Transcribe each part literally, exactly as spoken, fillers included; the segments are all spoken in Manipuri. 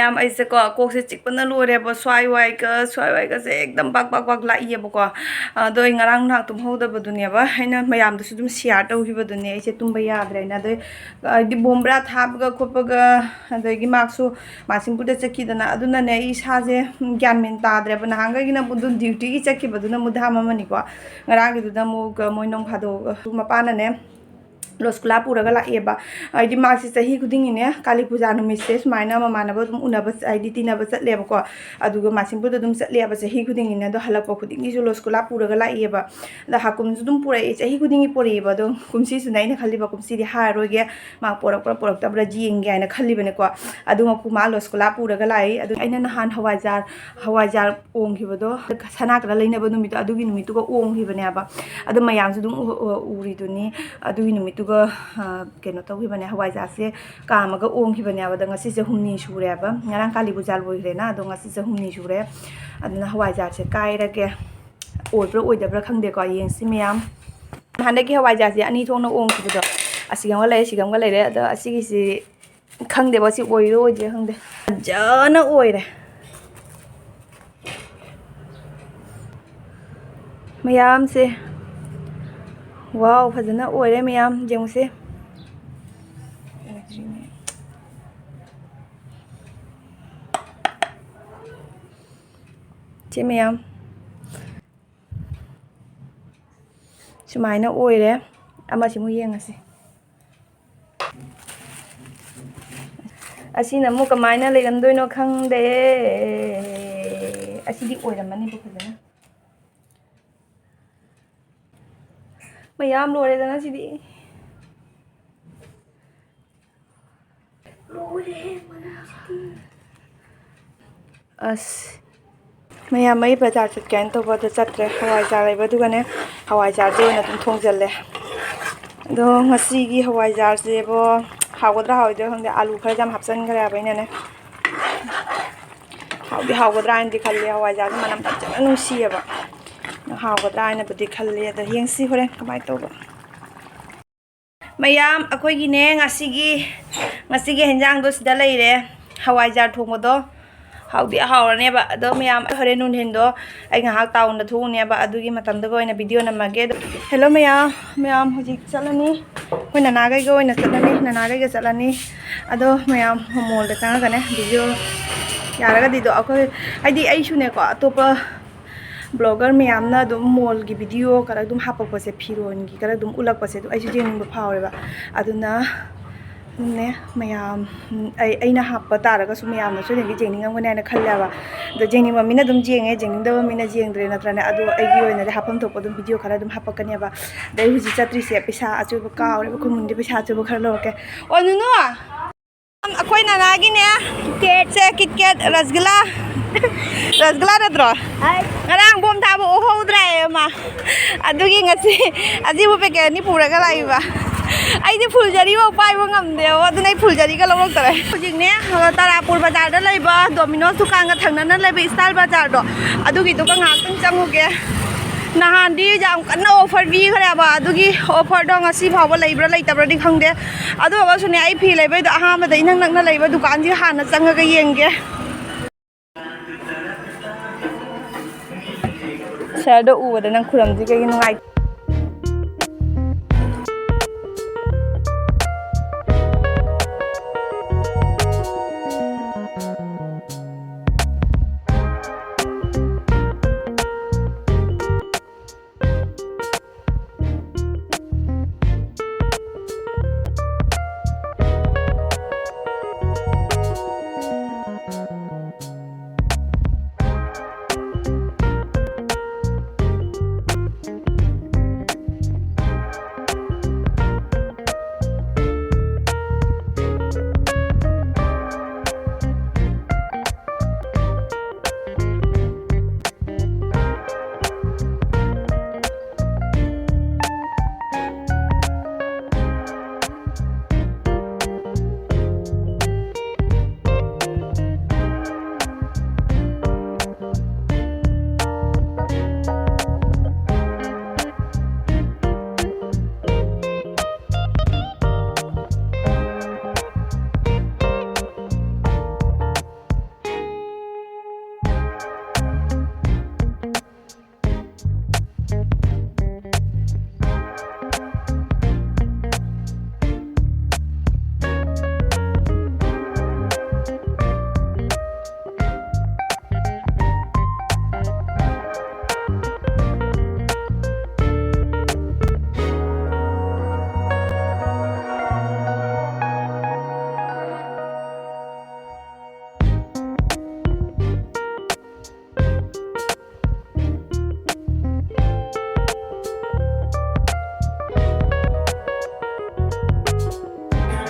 ꯌꯥꯝ ꯑꯩꯁꯦꯀꯣ, ꯀꯣꯛꯁꯦ ꯆꯤꯛꯄꯅ ꯂꯣꯏꯔꯦꯕ꯫ ꯁ꯭ꯋꯥꯏ ꯋꯥꯏꯒ, ꯁ꯭ꯋꯥꯏ ꯋꯥꯏꯒꯁꯦ ꯑꯦꯛꯗꯝ ꯕꯛ ꯕꯛ ꯕꯛ ꯂꯥꯛꯏꯌꯦꯕꯀꯣ꯫ ꯑꯗꯣ ꯑꯩ ꯉꯔꯥꯡ ꯅꯍꯥꯛ ꯇꯨꯝꯍꯧꯗꯕꯗꯨꯅꯦꯕ, ꯑꯩꯅ ꯃꯌꯥꯝꯗꯁꯨ ꯑꯗꯨꯝ ꯁꯤꯌꯥꯔ ꯇꯧꯈꯤꯕꯗꯨꯅꯦ, ꯑꯩꯁꯦ ꯇꯨꯝꯕ ꯌꯥꯗ꯭ꯔꯦꯅ꯫ ꯑꯗꯩ ꯍꯥꯏꯗꯤ ꯕꯣꯝꯕ꯭ꯔꯥ ꯊꯥꯕꯒ ꯈꯣꯠꯄꯒ, ꯑꯗꯒꯤ ꯃꯥꯛꯁꯨ ꯃꯥꯁꯤꯡꯄꯨꯔꯗ ꯆꯠꯈꯤꯗꯅ, ꯑꯗꯨꯅꯅꯦ ꯑꯩ ꯏꯁꯥꯁꯦ ꯒ꯭ꯌꯥꯟ ꯃꯦꯟ ꯇꯥꯗ꯭ꯔꯦꯕ꯫ ꯅꯍꯥꯟꯈꯩꯒꯤꯅ ꯑꯗꯨꯝ ꯗ꯭ꯌꯨꯇꯤꯒꯤ ꯆꯠꯈꯤꯕꯗꯨꯅ ꯃꯨꯗꯥꯝ ꯑꯃꯅꯤꯀꯣ, ꯉꯔꯥꯡꯒꯤꯗꯨꯗ ꯑꯃꯨꯛ ꯃꯣꯏ ꯅꯣꯡ ꯐꯥꯗꯣꯛ ꯃꯄꯥꯅꯅꯦ ꯂꯣꯁꯀꯨꯂꯥ ꯄꯨꯔꯒ ꯂꯥꯛꯑꯦꯕ꯫ ꯍꯥꯏꯗꯤ ꯃꯥꯁꯦ ꯆꯍꯤ ꯈꯨꯗꯤꯡꯒꯤꯅꯦ ꯀꯥꯂꯤ ꯄꯨꯖꯥ ꯅꯨꯃꯤꯠꯁꯦ ꯁꯨꯃꯥꯏꯅ ꯃꯃꯥꯟꯅꯕ ꯑꯗꯨꯝ ꯎꯅꯕ ꯆ-, ꯍꯥꯏꯗꯤ ꯇꯤꯟꯅꯕ ꯆꯠꯂꯦꯕꯀꯣ꯫ ꯑꯗꯨꯒ ꯃꯥꯁꯤꯡꯄꯨꯔꯗ ꯑꯗꯨꯝ ꯆꯠꯂꯦꯕ ꯆꯍꯤ ꯈꯨꯗꯤꯡꯒꯤꯅꯦ꯫ ꯑꯗꯣ ꯍꯜꯂꯛꯄ ꯈꯨꯗꯤꯡꯒꯤꯁꯨ ꯂꯣꯁꯀꯨꯂꯥ ꯄꯨꯔꯒ ꯂꯥꯛꯑꯦꯕ꯫ ꯑꯗ ꯍꯥꯀꯨꯝꯁꯨ ꯑꯗꯨꯝ ꯄꯨꯔꯛꯑꯦ, ꯆꯍꯤ ꯈꯨꯗꯤꯡꯒꯤ ꯄꯨꯔꯛꯑꯦꯕ꯫ ꯑꯗꯣ ꯀꯨꯝꯁꯤꯁꯨꯅꯦ ꯑꯩꯅ ꯈꯜꯂꯤꯕ, ꯀꯨꯝꯁꯤꯗꯤ ꯍꯥꯏꯔꯔꯣꯏꯒꯦ, ꯃꯥ ꯄꯣꯔꯛꯄ꯭ꯔꯥ ꯄꯣꯔꯛꯇꯕ꯭ꯔꯥ ꯌꯦꯡꯒꯦ ꯍꯥꯏꯅ ꯈꯜꯂꯤꯕꯅꯦꯀꯣ꯫ ꯑꯗꯨ ꯃꯀꯨ ꯃꯥ ꯂꯣꯁꯀꯨꯂꯥ ꯄꯨꯔꯒ ꯂꯥꯛꯏ꯫ ꯑꯗꯨ ꯑꯩꯅ ꯅꯍꯥꯟ ꯍꯋꯥꯏꯖꯥꯔ, ꯍꯋꯥꯏꯖꯥꯔ ꯑꯣꯡꯈꯤꯕꯗꯣ, ꯁꯅꯥ ꯀꯂꯔ ꯂꯩꯅꯕ ꯅꯨꯃꯤꯠꯇꯣ, ꯑꯗꯨꯒꯤ ꯅꯨꯃꯤꯠꯇꯨꯒ ꯑꯣꯡꯈꯤꯕꯅꯦꯕ꯫ ꯑꯗꯣ ꯃꯌꯥꯝꯁꯨ ꯑꯗꯨꯝ ꯎ-, ꯎ-, ꯎꯔꯤꯗꯨꯅꯤ꯫ ꯑꯗꯨꯒꯤ ꯅꯨꯃꯤꯠꯇꯨꯒ, ꯑ, ꯀꯩꯅꯣ ꯇꯧꯈꯤꯕꯅꯦ, ꯍꯋꯥꯏꯖꯥꯔꯁꯦ ꯀꯥꯝꯃꯒ ꯑꯣꯡꯈꯤꯕꯅꯦꯕ꯫ ꯑꯗꯣ ꯉꯁꯤꯁꯦ ꯍꯨꯝꯅꯤ ꯁꯨꯔꯦꯕ꯫ ꯉꯔꯥꯡ ꯀꯥꯂꯤ ꯄꯨꯖꯥ ꯂꯣꯏꯈ꯭ꯔꯦꯅ, ꯑꯗꯣ ꯉꯁꯤꯁꯦ ꯍꯨꯝꯅꯤ ꯁꯨꯔꯦ꯫ ꯑꯗꯨꯅ ꯍꯋꯥꯏꯖꯥꯔꯁꯦ ꯀꯥꯏꯔꯒꯦ꯫ ꯑꯣꯏꯕ꯭ꯔꯥ ꯑꯣꯏꯗꯕ꯭ꯔꯥ ꯈꯪꯗꯦꯀꯣ, ꯌꯦꯡꯁꯤ ꯃꯌꯥꯝ꯫ ꯍꯟꯗꯛꯀꯤ ꯍꯋꯥꯏꯖꯥꯔꯁꯦ ꯑꯅꯤ ꯊꯣꯛꯅ ꯑꯣꯡꯈꯤꯕꯗꯣ, ꯑꯁꯤꯒ ꯑꯃꯒ ꯂꯩꯔꯦ, ꯑꯁꯤꯒ ꯑꯃꯒ ꯂꯩꯔꯦ꯫ ꯑꯗꯣ ꯑꯁꯤꯒꯤꯁꯤ ꯈꯪꯗꯦꯕ, ꯁꯤ ꯑꯣꯏꯔꯤꯔꯣ ꯑꯣꯏꯗ꯭ꯔꯤꯔꯥ ꯈꯪꯗꯦ꯫ ꯐꯖꯅ ꯑꯣꯏꯔꯦ ꯃꯌꯥꯝꯁꯦ꯫ ꯋꯥꯎ, ꯐꯖꯅ ꯑꯣꯏꯔꯦ ꯃꯌꯥꯝ, ꯌꯦꯡꯉꯨꯁꯦ꯫ ꯁꯤ ꯃꯌꯥꯝ ꯁꯨꯃꯥꯏꯅ ꯑꯣꯏꯔꯦ꯫ ꯑꯃꯁꯤꯃꯨꯛ ꯌꯦꯡꯉꯁꯤ꯫ ꯑꯁꯤꯅ ꯑꯃꯨꯛ ꯀꯃꯥꯏꯅ ꯂꯩꯔꯝꯗꯣꯏꯅꯣ ꯈꯪꯗꯦ꯫ ꯑꯁꯤꯗꯤ ꯑꯣꯏꯔꯝꯃꯅꯤꯕ ꯐꯖꯅ꯫ ꯃꯌꯥꯝ ꯂꯣꯏꯔꯦꯗꯅ ꯁꯤꯗꯤ꯫ ꯑꯁ, ꯃꯌꯥꯝ, ꯑꯩ ꯕꯖꯥꯔ ꯆꯠꯀꯦ ꯍꯥꯏꯅ ꯇꯧꯕ ꯑꯗꯨ ꯆꯠꯇ꯭ꯔꯦ꯫ ꯍꯋꯥꯏꯖꯥꯔ ꯂꯩꯕ, ꯑꯗꯨꯒꯅꯦ, ꯍꯋꯥꯏꯖꯥꯔꯁꯦ ꯑꯣꯏꯅ ꯑꯗꯨꯝ ꯊꯣꯡꯖꯜꯂꯦ꯫ ꯑꯗꯣ ꯉꯁꯤꯒꯤ ꯍꯋꯥꯏꯖꯥꯔꯁꯦꯕꯣ, ꯍꯥꯎꯒꯗ꯭ꯔꯥ ꯍꯥꯎꯔꯣꯏꯗ꯭ꯔꯥ ꯈꯪꯗꯦ, ꯑꯂꯨ ꯈꯔ ꯌꯥꯝ ꯍꯥꯞꯆꯤꯟꯈ꯭ꯔꯦ ꯍꯥꯏꯕ ꯑꯩꯅꯅꯦ꯫ ꯍꯥꯎꯗꯤ ꯍꯥꯎꯒꯗ꯭ꯔꯥ ꯍꯥꯏꯅꯗꯤ ꯈꯜꯂꯦ, ꯍꯋꯥꯏꯖꯥꯔꯁꯦ ꯃꯅꯝ ꯐꯖꯅ ꯅꯨꯡꯁꯤꯌꯦꯕ꯫ ꯍꯥꯎꯒꯗ꯭ꯔꯥ ꯍꯥꯏꯅꯕꯨꯗꯤ ꯈꯜꯂꯤ, ꯑꯗꯣ ꯌꯦꯡꯁꯤ ꯍꯣꯔꯦꯟ ꯀꯃꯥꯏꯅ ꯇꯧꯕ꯫ ꯃꯌꯥꯝ, ꯑꯩꯈꯣꯏꯒꯤꯅꯦ ꯉꯁꯤꯒꯤ, ꯉꯁꯤꯒꯤ ꯍꯦꯟꯖꯥꯡꯗꯣ ꯁꯤꯗ ꯂꯩꯔꯦ꯫ ꯍꯋꯥꯏꯖꯥꯔ ꯊꯣꯡꯕꯗꯣ ꯍꯥꯎꯗꯤ ꯍꯥꯎꯔꯅꯦꯕ꯫ ꯑꯗꯣ ꯃꯌꯥꯝ, ꯍꯣꯔꯦꯟ ꯅꯨꯡꯊꯤꯟꯗꯣ ꯑꯩ ꯉꯥꯏꯍꯥꯛ ꯇꯥꯎꯟꯗ ꯊꯣꯛꯎꯅꯦꯕ, ꯑꯗꯨꯒꯤ ꯃꯇꯝꯗꯨꯒ ꯑꯣꯏꯅ ꯚꯤꯗꯤꯑꯣ ꯅꯝꯃꯒꯦ꯫ ꯑꯗꯣ ꯍꯦꯜꯂꯣ ꯃꯌꯥꯝ, ꯃꯌꯥꯝ ꯍꯧꯖꯤꯛ ꯆꯠꯂꯅꯤ, ꯑꯩꯈꯣꯏ ꯅꯅꯥꯒꯩꯒ ꯑꯣꯏꯅ ꯆꯠꯂꯅꯤ, ꯅꯅꯥꯒꯩꯒ ꯆꯠꯂꯅꯤ꯫ ꯑꯗꯣ ꯃꯌꯥꯝ ꯃꯣꯜꯗ ꯆꯪꯉꯒꯅꯦ ꯚꯤꯗꯤꯑꯣ ꯌꯥꯔꯒꯗꯤꯗꯣ ꯑꯩꯈꯣꯏ, ꯍꯥꯏꯗꯤ ꯑꯩꯁꯨꯅꯦꯀꯣ, ꯑꯇꯣꯞꯄ ꯕ꯭ꯂꯣꯒꯔ ꯃꯌꯥꯝꯅ ꯑꯗꯨꯝ ꯃꯣꯜꯒꯤ ꯚꯤꯗꯤꯑꯣ ꯈꯔ ꯑꯗꯨꯝ ꯍꯥꯄꯛꯄꯁꯦ, ꯐꯤꯔꯣꯟꯒꯤ ꯈꯔ ꯑꯗꯨꯝ ꯎꯠꯂꯛꯄꯁꯦ, ꯑꯗꯨꯝ ꯑꯩꯁꯨ ꯌꯦꯡꯅꯤꯡꯕ ꯐꯥꯎꯋꯦꯕ꯫ ꯑꯗꯨꯅ ꯅꯦ ꯃꯌꯥꯝ, ꯎꯝ, ꯑꯩ, ꯑꯩꯅ ꯍꯥꯞꯄ ꯇꯥꯔꯒꯁꯨ ꯃꯌꯥꯝꯅꯁꯨ ꯑꯗꯨꯝ ꯌꯦꯡꯅꯤꯡꯉꯝꯒꯅꯤ ꯍꯥꯏꯅ ꯈꯜꯂꯦꯕ꯫ ꯑꯗꯣ ꯌꯦꯡꯅꯤꯡꯕ ꯃꯤꯅ ꯑꯗꯨꯝ ꯌꯦꯡꯉꯦ, ꯌꯦꯡꯅꯤꯡꯗꯕ ꯃꯤꯅ ꯌꯦꯡꯗ꯭ꯔꯦ ꯅꯠꯇ꯭ꯔꯅꯦ? ꯑꯗꯣ ꯑꯩꯒꯤ ꯑꯣꯏꯅꯗꯤ ꯍꯥꯞꯐꯝ ꯊꯣꯛꯄ ꯑꯗꯨꯝ ꯚꯤꯗꯤꯑꯣ ꯈꯔ ꯑꯗꯨꯝ ꯍꯥꯄꯛꯀꯅꯦꯕ꯫ ꯑꯗꯩ ꯍꯧꯖꯤꯛ ꯆꯠꯇ꯭ꯔꯤꯁꯦ ꯄꯩꯁꯥ ꯑꯆꯣꯏꯕ ꯀꯥꯎꯔꯦꯕ, ꯑꯩꯈꯣꯏ ꯃꯨꯟꯗꯤ ꯄꯩꯁꯥ ꯑꯆꯣꯏꯕ ꯈꯔ ꯂꯧꯔꯛꯀꯦ꯫ ꯑꯣ ꯅꯨꯅꯨ, ꯑꯩꯈꯣꯏ ꯅꯅꯥꯒꯤꯅꯦ, ꯀꯦꯛꯁꯦ, ꯀꯤꯠ ꯀꯦꯠ, ꯔꯁꯒꯨꯂꯥ, ꯔꯁꯒꯨꯂꯥ ꯅꯠꯇ꯭ꯔꯣ? ꯉꯔꯥꯡ ꯕꯣꯝ ꯊꯥꯕ ꯎꯍꯧꯗ꯭ꯔꯦ ꯃꯥ꯫ ꯑꯗꯨꯒꯤ ꯉꯁꯤ ꯑꯁꯤꯕꯨ ꯄꯦꯀꯦꯠ ꯑꯅꯤ ꯄꯨꯔꯒ ꯂꯥꯛꯏꯕ꯫ ꯑꯩꯗꯤ ꯐꯨꯜ ꯖꯔꯤꯐꯥꯎ ꯄꯥꯏꯕ ꯉꯝꯗꯦꯕ, ꯑꯗꯨꯅ ꯑꯩ ꯐꯨꯜ ꯖꯔꯤꯒ ꯂꯧꯔꯛꯇꯔꯦ꯫ ꯍꯧꯖꯤꯛꯅꯦ, ꯇꯔꯥꯄꯨꯔ ꯕꯖꯥꯔꯗ ꯂꯩꯕ ꯗꯣꯃꯤꯅꯣꯁ ꯗꯨꯀꯥꯟꯒ ꯊꯪꯅꯅ ꯂꯩꯕ ꯏꯁꯇꯥꯏꯜ ꯕꯖꯥꯔꯗꯣ, ꯑꯗꯨꯒꯤꯗꯨꯒ ꯉꯥꯏꯍꯥꯛꯇꯪ ꯆꯪꯉꯨꯒꯦ꯫ ꯅꯍꯥꯟꯗꯤ ꯌꯥꯝ ꯀꯟꯅ ꯑꯣꯐꯔ ꯄꯤꯈ꯭ꯔꯦꯕ, ꯑꯗꯨꯒꯤ ꯑꯣꯐꯔꯗꯣ ꯉꯁꯤ ꯐꯥꯎꯕ ꯂꯩꯕ꯭ꯔꯥ ꯂꯩꯇꯕ꯭ꯔꯗꯤ ꯈꯪꯗꯦ꯫ ꯑꯗꯨ ꯑꯣꯏꯔꯒꯁꯨꯅꯦ, ꯑꯩ ꯐꯤ ꯂꯩꯕꯩꯗꯣ ꯑꯍꯥꯟꯕꯗ ꯏꯅꯛ ꯅꯛꯅ ꯂꯩꯕ ꯗꯨꯀꯥꯟꯁꯤ ꯍꯥꯟꯅ ꯆꯪꯉꯒ ꯌꯦꯡꯒꯦ꯫ ꯁꯍꯔꯗꯣ ꯎꯕꯗ ꯅꯪ ꯈꯨꯔꯝꯁꯤ ꯀꯩꯒꯤ ꯅꯨꯡꯉꯥꯏ?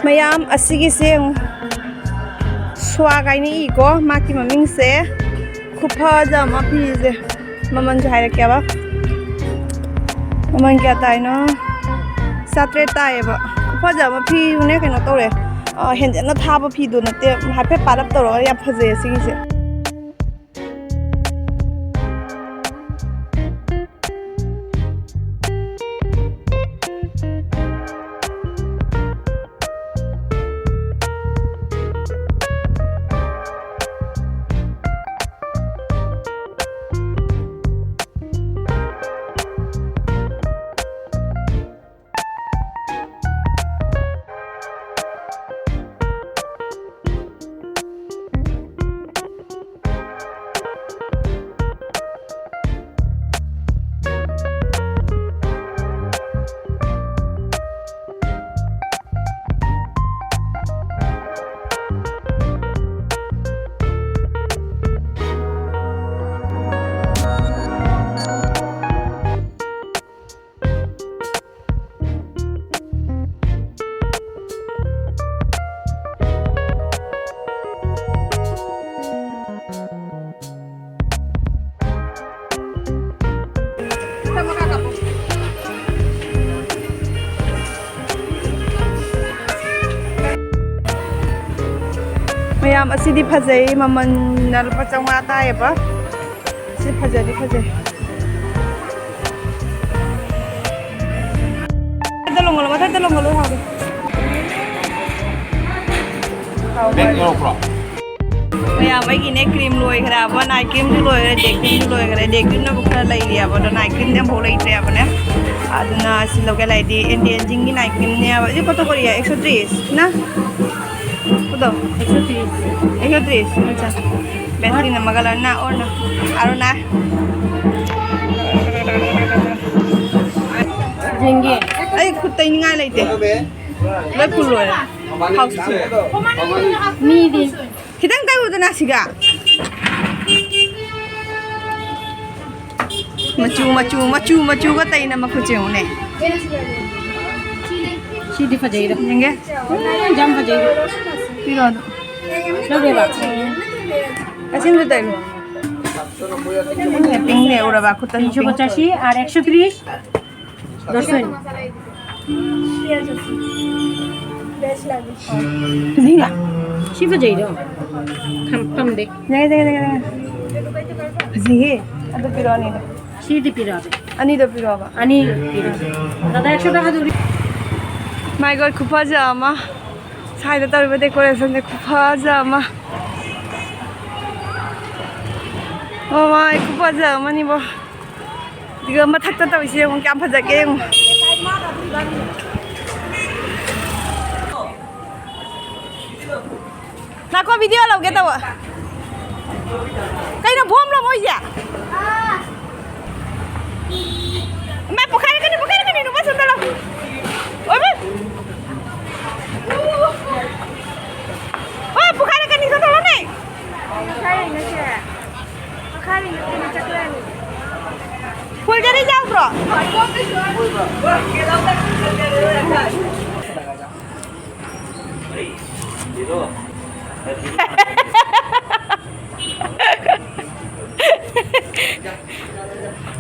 ꯃꯌꯥꯝ, ꯑꯁꯤꯒꯤꯁꯦ ꯌꯦꯡꯉꯨ꯫ ꯁ꯭ꯋꯥ ꯀꯥꯏꯅ ꯏꯀꯣ ꯃꯥꯒꯤ ꯃꯃꯤꯡꯁꯦ꯫ ꯈꯨꯐꯖ ꯑꯃ ꯐꯤꯁꯦ꯫ ꯃꯃꯜꯁꯨ ꯍꯥꯏꯔꯛꯀꯦꯕ꯫ ꯃꯃꯜ ꯀꯌꯥ ꯇꯥꯏꯅꯣ? ꯆꯥꯇ꯭ꯔꯦꯠ ꯇꯥꯏꯌꯦꯕ꯫ ꯈꯨꯐꯖ ꯑꯃ ꯐꯤꯅꯦ, ꯀꯩꯅꯣ ꯇꯧꯔꯦ꯫ ꯑ, ꯍꯦꯟꯖꯟꯅ ꯊꯥꯕ ꯐꯤꯗꯨ ꯅꯠꯇꯦ꯫ ꯍꯥꯏꯐꯦꯠ ꯄꯥꯔꯞ ꯇꯧꯔꯒ ꯌꯥꯝ ꯐꯖꯩꯌꯦ ꯁꯤꯒꯤꯁꯦ꯫ ꯃꯌꯥꯝ, ꯑꯁꯤꯗꯤ ꯐꯖꯩ, ꯃꯃꯜꯅ ꯂꯨꯄꯥ ꯆꯥꯝꯃꯉꯥ ꯇꯥꯏꯌꯦꯕ꯫ ꯁꯤ ꯐꯖꯗꯤ ꯐꯖꯩ꯫ ꯃꯊꯛꯇ ꯂꯣꯡꯒꯜꯂꯣ, ꯃꯊꯛꯇ ꯂꯣꯡꯒꯜꯂꯣ, ꯍꯥꯎꯗꯦ꯫ ꯕꯦꯛ ꯌꯧꯔꯛꯄ꯭ꯔꯣ? ꯃꯌꯥꯝ, ꯑꯩꯒꯤꯅꯦ ꯀ꯭ꯔꯤꯝ ꯂꯣꯏꯈ꯭ꯔꯦꯕ, ꯅꯥꯏꯠ ꯀ꯭ꯔꯤꯝꯁꯨ ꯂꯣꯏꯈ꯭ꯔꯦ, ꯗꯦ ꯀ꯭ꯔꯤꯝꯁꯨ ꯂꯣꯏꯈ꯭ꯔꯦ, ꯗꯦ ꯀ꯭ꯔꯤꯝꯅꯕꯨ ꯈꯔ ꯂꯩꯔꯤꯑꯕ, ꯑꯗꯣ ꯅꯥꯏꯠ ꯀ꯭ꯔꯤꯝꯗꯤ ꯑꯃꯐꯥꯎ ꯂꯩꯇ꯭ꯔꯦꯕꯅꯦ꯫ ꯑꯗꯨꯅ ꯁꯤ ꯂꯧꯒꯦ ꯂꯩꯗꯤ ꯑꯦꯟꯇꯤ ꯑꯦꯖꯤꯡꯒꯤ ꯅꯥꯏꯠ ꯀ꯭ꯔꯤꯝꯅꯦꯕ꯫ ꯁꯤ ꯀꯣꯠꯇ ꯀꯣꯔꯤꯌꯥ ꯑꯦꯛꯁꯣ ꯇ꯭ꯔꯤꯁ ꯅ? ꯀꯣꯠꯇꯣ? Actress. Actress. ꯑꯠꯆꯥ꯫ ꯕꯦꯁꯂꯤꯟ ꯑꯃꯒ ꯂꯣꯏꯅ ꯑꯣꯔꯅ꯫ ꯑꯔꯨꯅ꯫ ꯌꯦꯡꯒꯦ꯫ ꯑꯩ ꯈꯨꯠ ꯇꯩꯅꯤꯡꯉꯥꯏ ꯂꯩꯇꯦ꯫ ꯂꯣꯏ ꯐꯨꯜ ꯂꯣꯏꯔꯦ꯫ ꯍꯥꯎꯁ ꯐꯨꯜ꯫ ꯃꯤꯗꯤ꯫ ꯈꯤꯇꯪ ꯇꯩꯌꯨꯗꯅ ꯁꯤꯒ꯫ ꯃꯆꯨ, ꯃꯆꯨ, ꯃꯆꯨ, ꯃꯆꯨꯒ ꯇꯩꯅ ꯃꯈꯨꯠꯁꯦ ꯌꯦꯡꯉꯨꯅꯦ꯫ ꯁꯤꯗꯤ ꯐꯖꯩꯗ꯫ ꯌꯦꯡꯒꯦ꯫ ꯎꯝ, ꯌꯥꯝ ꯐꯖꯩ꯫ ꯄꯤꯔꯣ ꯑꯗꯨ꯫ ꯂꯧꯒꯦꯕ? ꯑꯁꯤꯝꯁꯨ ꯇꯩꯔꯣ꯫ ꯄꯤꯡꯅꯦ ꯎꯔꯕ ꯈꯨꯠꯇ ꯄꯤꯡ꯫ ꯁꯨꯕ ꯆꯥꯁꯤ, ꯑꯥꯔ ꯑꯦꯛꯁꯣ ꯇ꯭ꯔꯤꯁ꯫ ꯗꯁ ꯑꯣꯏꯅ꯫ ꯐꯖꯩꯅ? ꯁꯤ ꯐꯖꯩꯗꯣ꯫ ꯐꯝ-, ꯐꯝꯗꯦ꯫ ꯌꯥꯏ, ꯌꯥꯏ, ꯌꯥꯏ, ꯌꯥꯏ꯫ ꯐꯖꯩꯌꯦ꯫ ꯑꯗꯨ ꯄꯤꯔꯛꯑꯣ, ꯑꯅꯤꯗꯣ꯫ ꯁꯤꯗꯤ ꯄꯤꯔꯛꯑꯣ꯫ ꯑꯅꯤꯗꯣ ꯄꯤꯔꯛꯑꯣꯕ꯫ ꯑꯅꯤ ꯄꯤꯔꯛꯑꯣ꯫ ꯗꯥꯗꯥ ꯑꯦꯛꯁꯣꯗ ꯍꯥꯏꯗꯣꯔꯤ꯫ My God, ꯈꯨꯐꯖ ꯑꯃ꯫ ꯁ꯭ꯋꯥꯏꯗ ꯇꯧꯔꯤꯕ decorationꯁꯦ ꯈꯨꯐꯖ ꯑꯃ꯫ Oh my, ꯈꯨꯐꯖ ꯑꯃꯅꯤꯕꯣ꯫ ꯑꯗꯨꯒ ꯃꯊꯛꯇ ꯇꯧꯔꯤꯁꯦ ꯌꯦꯡꯉꯨ, ꯀꯌꯥꯝ ꯐꯖꯒꯦ ꯌꯦꯡꯉꯨ꯫ ꯉꯥꯏꯈꯣ, video ꯂꯧꯒꯦ ꯇꯧꯕ꯫ ꯀꯩꯅꯣ, ꯕꯣꯝꯂꯣ ꯃꯣꯏꯁꯦ? ꯏꯃꯥ, ꯄꯣꯈꯥꯏꯔꯛꯀꯅꯤ, ꯄꯣꯈꯥꯏꯔꯛꯀꯅꯤ, ꯅꯨꯄꯥ ꯁꯣꯝꯗ ꯂꯥꯎ꯫ ꯑꯣꯏꯃꯥ! ꯑꯣ, ꯄꯣꯈꯥꯏꯔꯛꯀꯅꯤ, ꯁꯣꯝꯗ ꯂꯥꯎꯅꯦ꯫ ꯐꯨꯜꯖꯔꯤ ꯌꯥꯎꯗ꯭ꯔꯣ?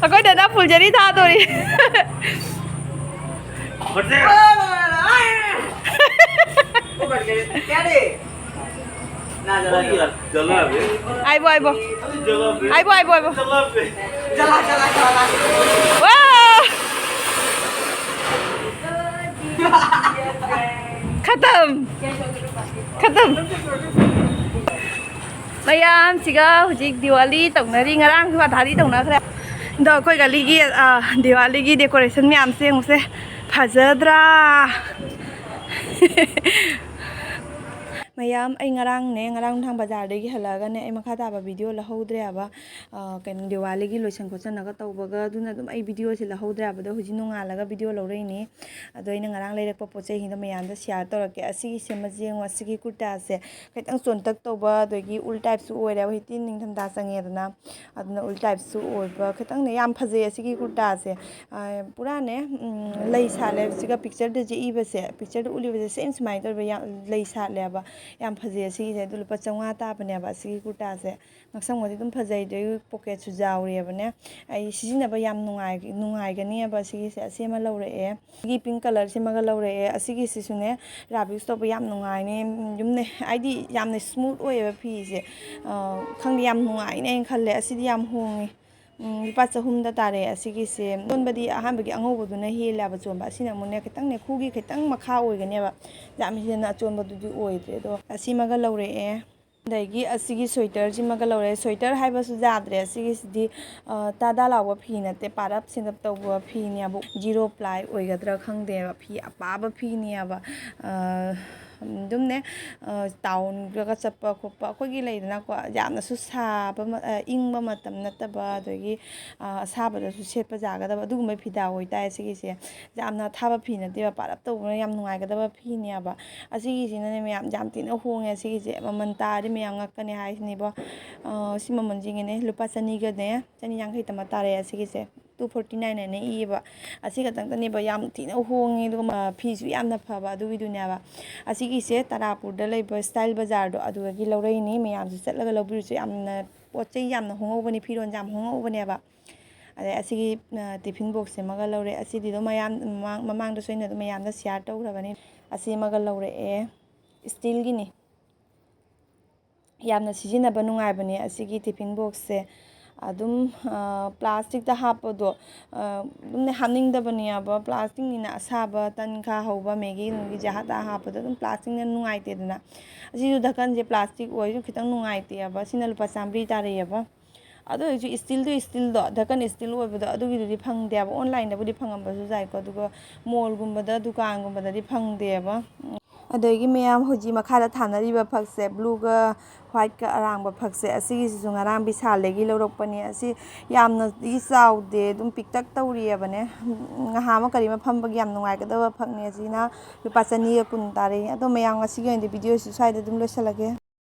ꯑꯩꯈꯣꯏ ꯗꯥꯗꯥ ꯐꯨꯜꯖꯔꯤ ꯊꯥꯗꯣꯔꯤ꯫ ꯀꯌꯥ ꯔꯦ? ꯅꯥ ꯖꯂꯥ ꯖꯂꯥ꯫ ꯖꯂꯥ ꯔꯦ꯫ ꯑꯥꯏꯕꯣ, ꯑꯥꯏꯕꯣ꯫ ꯖꯂꯥ ꯔꯦ꯫ ꯑꯥꯏꯕꯣ, ꯑꯥꯏꯕꯣ, ꯑꯥꯏꯕꯣ꯫ ꯖꯂꯥ ꯔꯦ꯫ ꯖꯂꯥ, ꯖꯂꯥ, ꯖꯂꯥ꯫ ꯋꯥ! ꯈꯇꯝ꯫ ꯈꯇꯝ꯫ ꯃꯌꯥꯝꯁꯤꯒ ꯍꯧꯖꯤꯛ ꯗꯤꯋꯥꯂꯤ ꯇꯧꯅꯔꯤ꯫ ꯉꯔꯥꯡꯁꯨ ꯑꯊꯥꯗꯤ ꯇꯧꯅꯈ꯭ꯔꯦ꯫ ꯑꯗꯣ ꯑꯩꯈꯣꯏ ꯒꯂꯤꯒꯤ, ꯑ, ꯗꯤꯋꯥꯂꯤꯒꯤ decoration ꯃꯌꯥꯝꯁꯦ ꯌꯦꯡꯉꯨꯁꯦ꯫ ꯐꯖꯗ꯭ꯔꯥ? ꯃꯌꯥꯝ, ꯑꯩ ꯉꯔꯥꯡꯅꯦ, ꯉꯔꯥꯡ ꯅꯨꯡꯗꯥꯡ ꯕꯖꯥꯔꯗꯒꯤ ꯍꯜꯂꯛꯑꯒꯅꯦ, ꯑꯩ ꯃꯈꯥ ꯇꯥꯕ ꯚꯤꯗꯤꯑꯣ ꯂꯧꯍꯧꯗ꯭ꯔꯦꯕ꯫ ꯑ, ꯀꯩꯅꯣ, ꯗꯤꯋꯥꯂꯤꯒꯤ ꯂꯣꯏꯁꯟ ꯈꯣꯠꯆꯟꯅꯒ ꯇꯧꯕꯒ, ꯑꯗꯨꯅ ꯑꯗꯨꯝ ꯑꯩ ꯚꯤꯗꯤꯑꯣꯁꯦ ꯂꯧꯍꯧꯗ꯭ꯔꯦꯕ꯫ ꯑꯗꯣ ꯍꯧꯖꯤꯛ ꯅꯣꯡꯉꯥꯜꯂꯒ ꯚꯤꯗꯤꯑꯣ ꯂꯧꯔꯛꯏꯅꯤ꯫ ꯑꯗꯣ ꯑꯩꯅ ꯉꯔꯥꯡ ꯂꯩꯔꯛꯄ ꯄꯣꯠ ꯆꯩꯁꯤꯡꯗꯣ ꯃꯌꯥꯝꯗ ꯁꯤꯌꯥꯔ ꯇꯧꯔꯛꯀꯦ꯫ ꯑꯁꯤꯒꯤꯁꯦ ꯑꯃ ꯌꯦꯡꯉꯣ, ꯑꯁꯤꯒꯤ ꯀꯨꯔꯇꯥꯁꯦ ꯈꯤꯇꯪ ꯆꯣꯟꯇꯛ ꯇꯧꯕ, ꯑꯗꯒꯤ ꯎꯜ ꯇꯥꯏꯞꯁꯨ ꯑꯣꯏꯔꯦꯕ꯫ ꯍꯧꯖꯤꯛꯇꯤ ꯅꯤꯡꯊꯝꯊꯥ ꯆꯪꯉꯦꯗꯅ, ꯑꯗꯨꯅ ꯎꯜ ꯇꯥꯏꯞꯁꯨ ꯑꯣꯏꯕ ꯈꯤꯇꯪꯅꯦ, ꯌꯥꯝ ꯐꯖꯩ ꯑꯁꯤꯒꯤ ꯀꯨꯔꯇꯥꯁꯦ꯫ ꯑ, ꯄꯨꯔꯥꯅꯦ, ꯎꯝ, ꯂꯩ ꯁꯥꯠꯂꯦ꯫ ꯁꯤꯒ ꯄꯤꯛꯆꯔꯗ ꯌꯦꯛꯏꯕꯁꯦ, ꯄꯤꯛꯆꯔꯗ ꯎꯠꯂꯤꯕꯁꯦ ꯁꯦꯝ ꯁꯨꯃꯥꯏꯅ ꯇꯧꯔꯤꯕ, ꯌꯥꯝ ꯂꯩ ꯁꯥꯠꯂꯦꯕ꯫ ꯌꯥꯝ ꯐꯖꯩ ꯑꯁꯤꯒꯤꯁꯦ꯫ ꯑꯗꯨ ꯂꯨꯄꯥ ꯆꯥꯝꯃꯉꯥ ꯇꯥꯕꯅꯦꯕ ꯑꯁꯤꯒꯤ ꯀꯨꯔꯇꯥꯁꯦ꯫ ꯉꯛꯁꯝꯒꯗꯤ ꯑꯗꯨꯝ ꯐꯖꯩ, ꯑꯗꯨꯗꯒꯤ ꯄꯣꯀꯦꯠꯁꯨ ꯌꯥꯎꯔꯦꯕꯅꯦ꯫ ꯑꯩ ꯁꯤꯖꯤꯟꯅꯕ ꯌꯥꯝ ꯅꯨꯡꯉꯥꯏ-, ꯅꯨꯡꯉꯥꯏꯒꯅꯤꯕ ꯑꯁꯤꯒꯤꯁꯦ꯫ ꯑꯁꯤ ꯑꯃ ꯂꯧꯔꯛꯑꯦ꯫ ꯑꯁꯤꯒꯤ ꯄꯤꯡ ꯀꯂꯔꯁꯤꯃꯒ ꯂꯧꯔꯛꯑꯦ꯫ ꯑꯁꯤꯒꯤꯁꯤꯁꯨꯅꯦ, ꯔꯕ ꯌꯨꯁ ꯇꯧꯕ ꯌꯥꯝ ꯅꯨꯡꯉꯥꯏꯅꯤ꯫ ꯑꯗꯨꯝꯅꯦ, ꯍꯥꯏꯗꯤ ꯌꯥꯝꯅ ꯁ꯭ꯃꯨꯠ ꯑꯣꯏꯌꯦꯕ ꯐꯤꯁꯦ꯫ ꯑ, ꯈꯪꯗꯦ, ꯌꯥꯝ ꯅꯨꯡꯉꯥꯏꯅꯦ ꯑꯩꯅ ꯈꯜꯂꯦ꯫ ꯑꯁꯤꯗꯤ ꯌꯥꯝ ꯍꯣꯡꯉꯦ꯫ ꯎꯝ, ꯂꯨꯄꯥ ꯆꯍꯨꯝꯗ ꯇꯥꯔꯛꯑꯦ ꯑꯁꯤꯒꯤꯁꯦ꯫ ꯑꯆꯣꯟꯕꯗꯤ ꯑꯍꯥꯟꯕꯒꯤ ꯑꯉꯧꯕꯗꯨꯅ ꯍꯦꯜꯂꯦꯕ ꯑꯆꯣꯟꯕ꯫ ꯑꯁꯤꯅ ꯑꯃꯨꯛꯅꯦ, ꯈꯤꯇꯪꯅꯦ, ꯈꯨꯒꯤ ꯈꯤꯇꯪ ꯃꯈꯥ ꯑꯣꯏꯒꯅꯦꯕ꯫ ꯌꯥꯝ ꯍꯦꯟꯅ ꯑꯆꯣꯟꯕꯗꯨꯗꯤ ꯑꯣꯏꯗ꯭ꯔꯦ꯫ ꯑꯗꯣ ꯑꯁꯤꯃꯒ ꯂꯧꯔꯛꯑꯦ꯫ ꯑꯗꯒꯤ ꯑꯁꯤꯒꯤ ꯁ꯭ꯋꯦꯇꯔꯁꯤꯃꯒ ꯂꯧꯔꯛꯑꯦ꯫ ꯁ꯭ꯋꯦꯇꯔ ꯍꯥꯏꯕꯁꯨ ꯌꯥꯗ꯭ꯔꯦ꯫ ꯑꯁꯤꯒꯤꯁꯤꯗꯤ, ꯑ, ꯇꯥ ꯇꯥ ꯂꯥꯎꯕ ꯐꯤ ꯅꯠꯇꯦ, ꯄꯥꯔꯞ ꯁꯤꯅꯞ ꯇꯧꯕ ꯐꯤꯅꯦꯕ꯫ ꯖꯤꯔꯣ ꯄ꯭ꯂꯥꯏ ꯑꯣꯏꯒꯗ꯭ꯔꯥ ꯈꯪꯗꯦꯕ꯫ ꯐꯤ ꯑꯄꯥꯕ ꯐꯤꯅꯦꯕ꯫ ꯑ, ꯑꯗꯨꯝꯅꯦ, ꯑ, ꯇꯥꯎꯟꯗꯒ ꯆꯠꯄ ꯈꯣꯠꯄ, ꯑꯩꯈꯣꯏꯒꯤ ꯂꯩꯗꯅꯀꯣ, ꯌꯥꯝꯅꯁꯨ ꯁꯥꯕ ꯃ-, ꯑ, ꯏꯪꯕ ꯃꯇꯝ ꯅꯠꯇꯕ, ꯑꯗꯒꯤ, ꯑ, ꯑꯁꯥꯕꯗꯁꯨ ꯁꯦꯠꯄ ꯌꯥꯒꯗꯕ ꯑꯗꯨꯒꯨꯝꯕ ꯐꯤꯗꯥ ꯑꯣꯏꯇꯥꯔꯦ ꯁꯤꯒꯤꯁꯦ꯫ ꯌꯥꯝꯅ ꯑꯊꯥꯕ ꯐꯤ ꯅꯠꯇꯦꯕ, ꯄꯥꯔꯞ ꯇꯧꯕꯅ ꯌꯥꯝ ꯅꯨꯡꯉꯥꯏꯒꯗꯕ ꯐꯤꯅꯦꯕ꯫ ꯑꯁꯤꯒꯤꯁꯤꯅꯅꯦ ꯃꯌꯥꯝ, ꯌꯥꯝ ꯊꯤꯅ ꯍꯣꯡꯉꯦ ꯑꯁꯤꯒꯤꯁꯦ꯫ ꯃꯃꯜ ꯇꯥꯔꯗꯤ ꯃꯌꯥꯝ ꯉꯛꯀꯅꯤ ꯍꯥꯏꯁꯤꯅꯦꯕꯣ꯫ ꯑ, ꯁꯤ ꯃꯃꯜꯁꯤꯡꯒꯤꯅꯦ, ꯂꯨꯄꯥ ꯆꯅꯤꯒꯅꯦ, ꯆꯅꯤ ꯌꯥꯡꯈꯩ ꯇꯃꯥ ꯇꯥꯔꯦ ꯑꯁꯤꯒꯤꯁꯦ꯫ Two forty nine ꯍꯥꯏꯅ ꯏꯌꯦꯕ꯫ ꯑꯁꯤ ꯈꯛꯇꯪꯇꯅꯦꯕ ꯌꯥꯝ ꯊꯤꯅ ꯍꯣꯡꯉꯦ, ꯑꯗꯨꯒ ꯃ-, ꯐꯤꯁꯨ ꯌꯥꯝꯅ ꯐꯕ ꯑꯗꯨꯒꯤꯗꯨꯅꯦꯕ꯫ ꯑꯁꯤꯒꯤꯁꯦ ꯇꯔꯥꯄꯨꯔꯗ ꯂꯩꯕ ꯁ꯭ꯇꯥꯏꯜ ꯕꯖꯥꯔꯗꯣ, ꯑꯗꯨꯗꯒꯤ ꯂꯧꯔꯛꯏꯅꯦ꯫ ꯃꯌꯥꯝꯁꯨ ꯆꯠꯂꯒ ꯂꯧꯕꯤꯔꯨꯁꯦ꯫ ꯌꯥꯝꯅ, ꯄꯣꯠ ꯆꯩ ꯌꯥꯝꯅ ꯍꯣꯡꯍꯧꯕꯅꯤ, ꯐꯤꯔꯣꯜ ꯌꯥꯝ ꯍꯣꯡꯍꯧꯕꯅꯦꯕ꯫ ꯑꯗꯩ ꯑꯁꯤꯒꯤ, ꯑ, ꯇꯤꯐꯤꯟ ꯕꯣꯛꯁ ꯑꯃꯒ ꯂꯧꯔꯦ꯫ ꯑꯁꯤꯗꯤ ꯑꯗꯨꯝ ꯃꯌꯥꯝ ꯃꯃꯥꯡ-, ꯃꯃꯥꯡꯗꯁꯨ ꯑꯩꯅ ꯑꯗꯨꯝ ꯃꯌꯥꯝꯗ ꯁꯤꯌꯥꯔ ꯇꯧꯈ꯭ꯔꯕꯅꯤ꯫ ꯑꯁꯤ ꯑꯃꯒ ꯂꯧꯔꯛꯑꯦ꯫ ꯁ꯭ꯇꯤꯜꯒꯤꯅꯤ꯫ ꯌꯥꯝꯅ ꯁꯤꯖꯤꯟꯅꯕ ꯅꯨꯡꯉꯥꯏꯕꯅꯦ ꯑꯁꯤꯒꯤ ꯇꯤꯐꯤꯟ ꯕꯣꯛꯁꯁꯦ꯫ ꯑꯗꯨꯝ, ꯑ, ꯄ꯭ꯂꯥꯁꯇꯤꯛꯇ ꯍꯥꯞꯄꯗꯣ, ꯑ, ꯑꯗꯨꯝꯅꯦ ꯍꯥꯞꯅꯤꯡꯗꯕꯅꯦꯕ꯫ ꯄ꯭ꯂꯥꯁꯇꯤꯛꯅꯤꯅ ꯑꯁꯥꯕ ꯇꯟ ꯈꯥ ꯍꯧꯕ, ꯃꯦꯒꯤ ꯅꯨꯡꯒꯤ ꯖꯍꯥ ꯇꯍꯥ ꯍꯥꯞꯄꯗꯣ ꯑꯗꯨꯝ ꯄ꯭ꯂꯥꯁꯇꯤꯛꯅ ꯅꯨꯡꯉꯥꯏꯇꯦꯗꯅ꯫ ꯑꯁꯤꯁꯨ ꯙꯀꯟꯁꯦ ꯄ꯭ꯂꯥꯁꯇꯤꯛ ꯑꯣꯏꯔꯁꯨ ꯈꯤꯇꯪ ꯅꯨꯡꯉꯥꯏꯇꯦꯕ꯫ ꯁꯤꯅ ꯂꯨꯄꯥ ꯆꯥꯝꯃꯔꯤ ꯇꯥꯔꯛꯑꯦꯕ꯫ ꯑꯗꯨ ꯑꯣꯏꯔꯁꯨ ꯁ꯭ꯇꯤꯜꯗꯨ, ꯁ꯭ꯇꯤꯜꯗꯣ, ꯙꯀꯟ ꯁ꯭ꯇꯤꯜ ꯑꯣꯏꯕꯗꯣ, ꯑꯗꯨꯒꯤꯗꯨꯗꯤ ꯐꯪꯗꯦꯕ꯫ ꯑꯣꯟꯂꯥꯏꯟꯗꯕꯨꯗꯤ ꯐꯪꯉꯝꯕꯁꯨ ꯌꯥꯏꯀꯣ, ꯑꯗꯨꯒ ꯃꯣꯜꯒꯨꯝꯕꯗ, ꯗꯨꯀꯥꯟꯒꯨꯝꯕꯗꯗꯤ ꯐꯪꯗꯦꯕ꯫ ꯎꯝ, ꯑꯗꯒꯤ ꯃꯌꯥꯝ ꯍꯧꯖꯤꯛ ꯃꯈꯥꯗ ꯊꯥꯅꯔꯤꯕ ꯐꯛꯁꯦ, ꯕ꯭ꯂꯨꯒ ꯋꯥꯏꯠꯀ ꯑꯔꯥꯡꯕ ꯐꯛꯁꯦ, ꯑꯁꯤꯒꯤꯁꯤꯁꯨ ꯉꯔꯥꯡ ꯕꯤꯁꯥꯜꯗꯒꯤ ꯂꯧꯔꯛꯄꯅꯦ꯫ ꯑꯁꯤ ꯌꯥꯝꯅꯗꯤ ꯆꯥꯎꯗꯦ, ꯑꯗꯨꯝ ꯄꯤꯛꯇꯛ ꯇꯧꯔꯤꯑꯕꯅꯦ꯫ ꯉꯍꯥ ꯑꯃ ꯀꯔꯤ ꯑꯃ ꯐꯝꯕꯒꯤ ꯌꯥꯝ ꯅꯨꯡꯉꯥꯏꯒꯗꯕ ꯐꯛꯅꯦ꯫ ꯑꯁꯤꯅ ꯂꯨꯄꯥ ꯆꯅꯤꯒ ꯀꯨꯟ ꯇꯥꯔꯦ꯫ ꯑꯗꯣ ꯃꯌꯥꯝ, ꯉꯁꯤꯒꯤ ꯑꯣꯏꯅꯗꯤ ꯚꯤꯗꯤꯑꯣꯁꯤ ꯁ꯭ꯋꯥꯏꯗ ꯑꯗꯨꯝ ꯂꯣꯏꯁꯤꯜꯂꯒꯦ꯫